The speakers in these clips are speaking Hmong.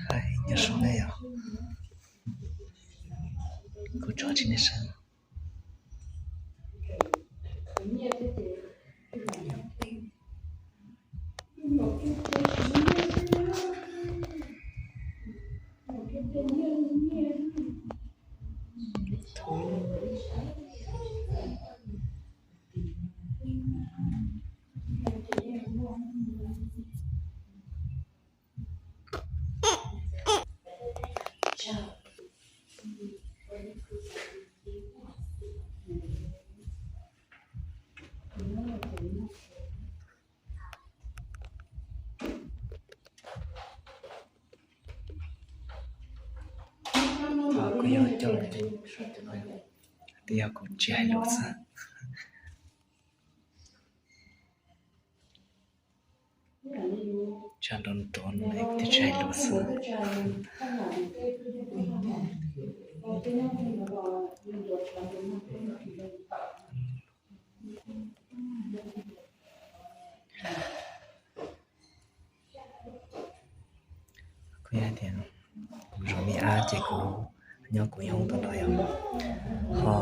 Hais nyob zoo nej yom, kuv tso tsis nej saib. Kuv yog coj los, twb yog kuv tsis hais lus xwb. Tsam nrov nrov no kuv thiaj tsis hais lus xwb. Kuv yog tias kuv zov me ab ces kuv nyob kuv ib hoob tom no yom, ho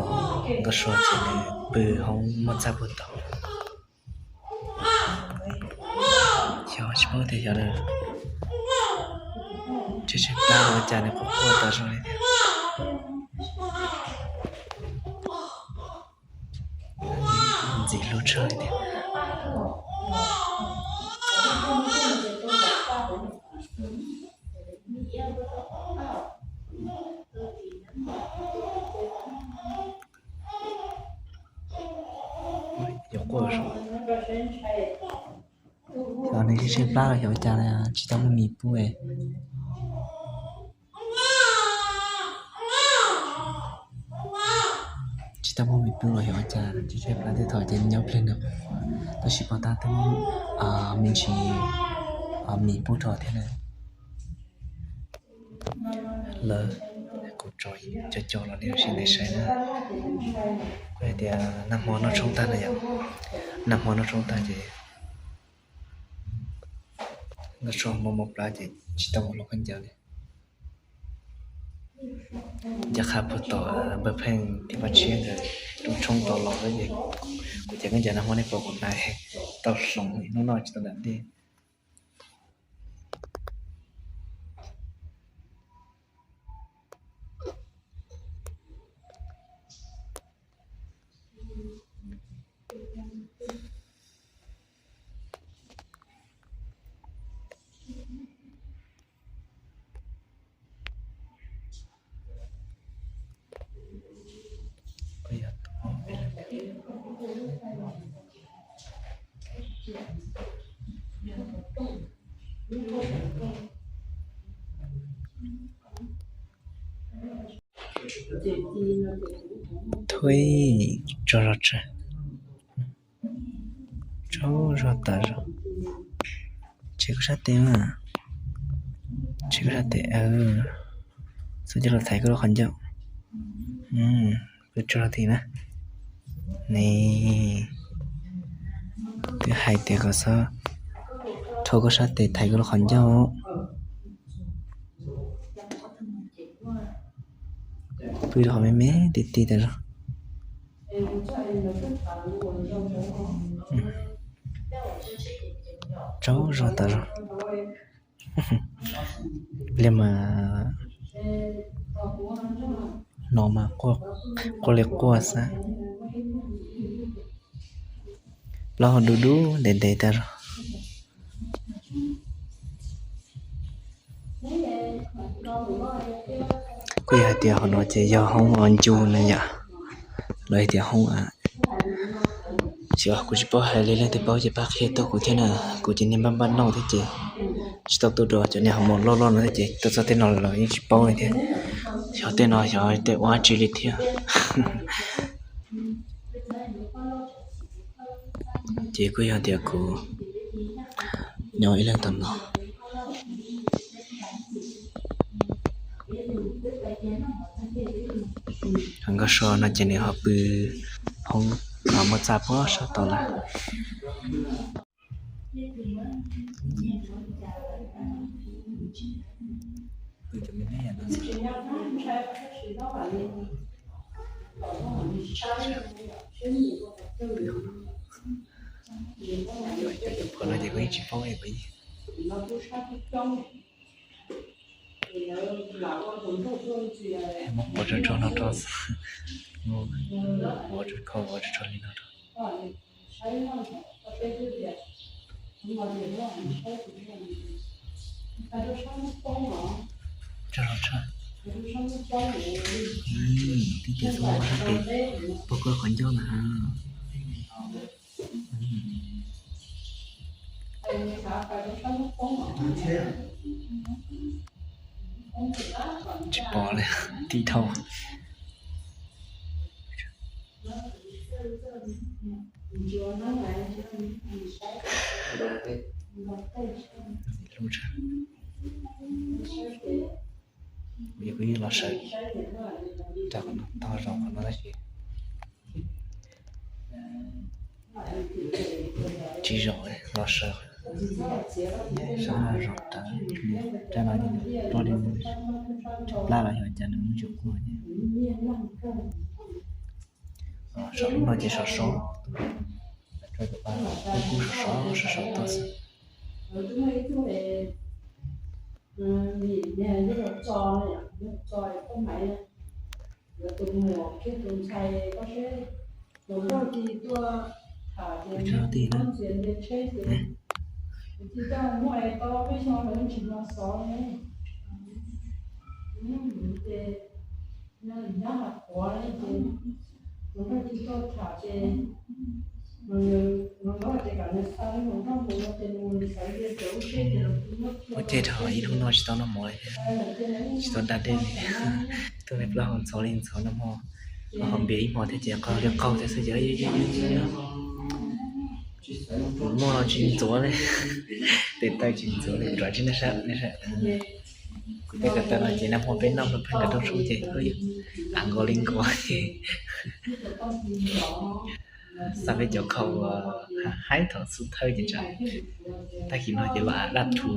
Nkauj Sua ces nws pw hoob muaj txaj puag tod. Xyov tsis paub tias xyov tshaib tshaib plab los cas nws quaj quaj tas zog li thiab. Ntxim hlub tshaj li thiab. Xyov nws tshaib tshaib plab los xyov ua cas tsis tau muaj mis pub. Tsis tau muaj mis pub los xyov ua cas tshaib tshaib plab, tej thaum ces nyob pliag nws quaj, tab sis pom tab twb muaj me ntsis mis pub rau thiab na. Lawv, kuv tso cov cov los nej sim ntev saib na. Kuv hais tias nag hmo noj tshoob tag na yom, nag hmo noj tshoob tag ces Nkauj Sua mob mob plab ces tsis tau mus hloov khaub ncaws li. Ncaj qha puag tom Npawg Pheej thiab Paj Tshiab nkawd rooj tshoob tau los xwb ces kuv ces khaub ncaws nag hmo nej pom kuv hnav tau hloov hnub no tsis tau nram ntej. Thaum tsaug zog, tsaug zog tas zog. Tsis kuv sab tes mas, tsis kuv sab tes, xub coj los thaiv kuv lub qhov ncauj. Kuv tsaug zog tiag na. Ni, twb hais tias kom txhob rho koj sab tes thaiv kuv lub qhov ncauj. Pw rau qhov me me ti ti tas zog. Tsaug zog tas zog. Li mas no mas quaj li quaj xwb. Plaub hau dub dub ntev ntev tas zog. Kuj yog hais tias hauv no ces yog hoob ncu na yom, los hais tias hoob a, xyov kuv tsis paub hais li, leej twg paub ces pab qhia tuaj kuv thiab na. Kuv ces niag npaj npaj noj thiab ces tsis tau tuaj dua, cov niag hauv mos loj loj no thiab ces tuaj txog tej no los yeej tsis paub li thiab. Xyov tej no xyov tej ua dab tsi li thiab. Ces kuj yog tias kuv nyob ib leeg tom no. Nkauj Sua no ces nws ho pw hoob muaj txaj puag sab tod lawm. Pw cov me me no xwb. Cov tus phuam no ces kuv yeej tsis paub li, kuv yeej muab quav tso rau no rau xwb. Muab quav tso, kho quav tso rau li no rau. Tso los tso. Twb tias xub sab pem pog koj qhov ncauj na ha. Tsis pom li, tib dhau. Hlub tshaj. Kuv yeej los sawv rau qhov no, tau zaum qhov no tab sis tsis zaum, los sawv sab no zaum rau, rau no ces nws ploj li, tshaib plab los yog cas nws muaj ntsis quaj. Saum lub no ces sov sov, rau cov pab kub kub sov sov sov sov tuaj xwb. Ua ceg dhau ib hnub no tsis tau noj mov li thiab, tsis tau da dej li. Tuaj noj plaub hau ntxhov li ntxhov, noj hmo, noj hmo npias ib hmo thiab ces qaug li qaug thiab xwb ces muaj los tsis ntxuav li, tes taw tsis ntxuav li, rov tsis noj sab. Kuv tej ko taw no ces nag hmo peb noj pheej nqa rau sub ces av nkaus li nkaus ces xav peb cov khau haib thaum xub thawj ces tsam tag kis no ces los av daj thuv.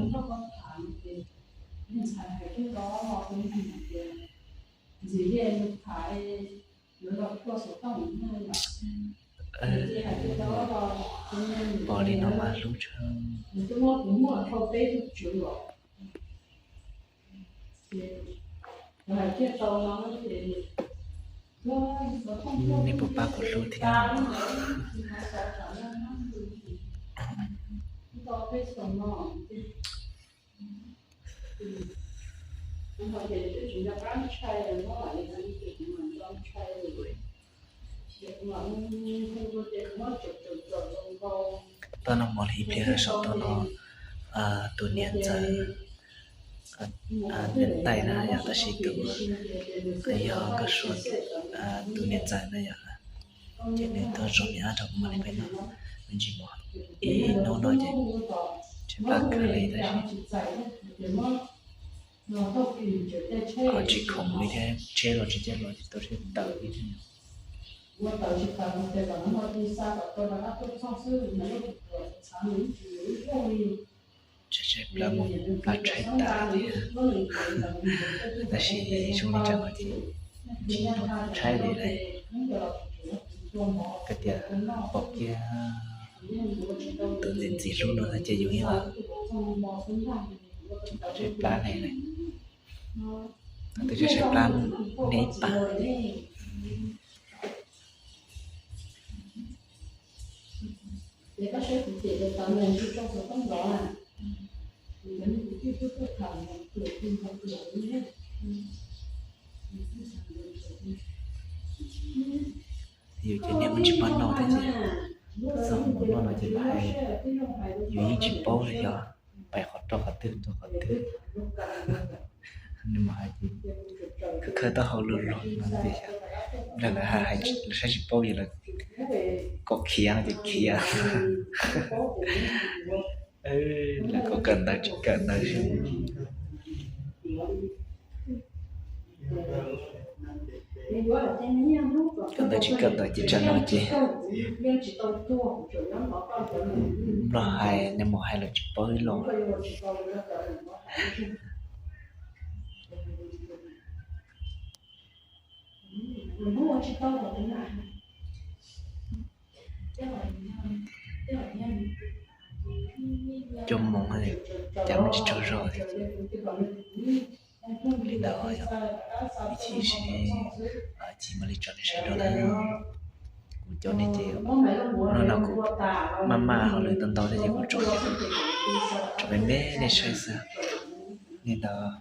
Pom li no mas hlub tshaj. Nej puas pab kuv hlub thiab? Tau noj mov li ib pliag saum tau no, tus niam ntxawm ntaim na yom, tab sis tus yog nkauj sua tus niam ntxawm na yom, ces nws tuaj zov me ab rau kuv mam li peb noj me ntsis mov. Ib hnub no ces tshaib plab kawg li tab sis ho tsis khoom li thiab, tsheb los tsis caij los ces tau tsheb tawm li thiab. Tshaib tshaib plab, plab tshaib tas li thiab. Tab sis zoo li tsam no ces tsis tshaib li lawm. Koj tias pom kiag tus ntxim ntxim hlub no ces yus yeej los tsis tau tshaib plab li lawm. Twb tshaib tshaib plab niaj ib pas. Yus ces niam me ntsis pab noj thiab ces txog mus noj no ces lawv hais yus yeej tsis paub li yog pais qhov rau qhov twg rau qhov twg. Nws mas hais tias khawb khawb taub hau luag luag no ces xyov, lawv hais lawv saib tsis paub ces lawv kom khiav no ces khiav. Lawv kom kawm ntawv tsis kawm ntawv xwb. Kawm ntawv Tsis kawm ntawv ces tsam no ces nplog hais, nws mus hais lawv tsis paub ib los. Coj mus, cas muaj tsis tsaug zog li ntawd. Ib chim seb, ib chim mam li tso nej saib dua na. Kuv cov nej ces, hnub no kuv maj maj hauj lwm ntau ntau thiab ces kuv tso, tso me me nej saib xwb li ntawd.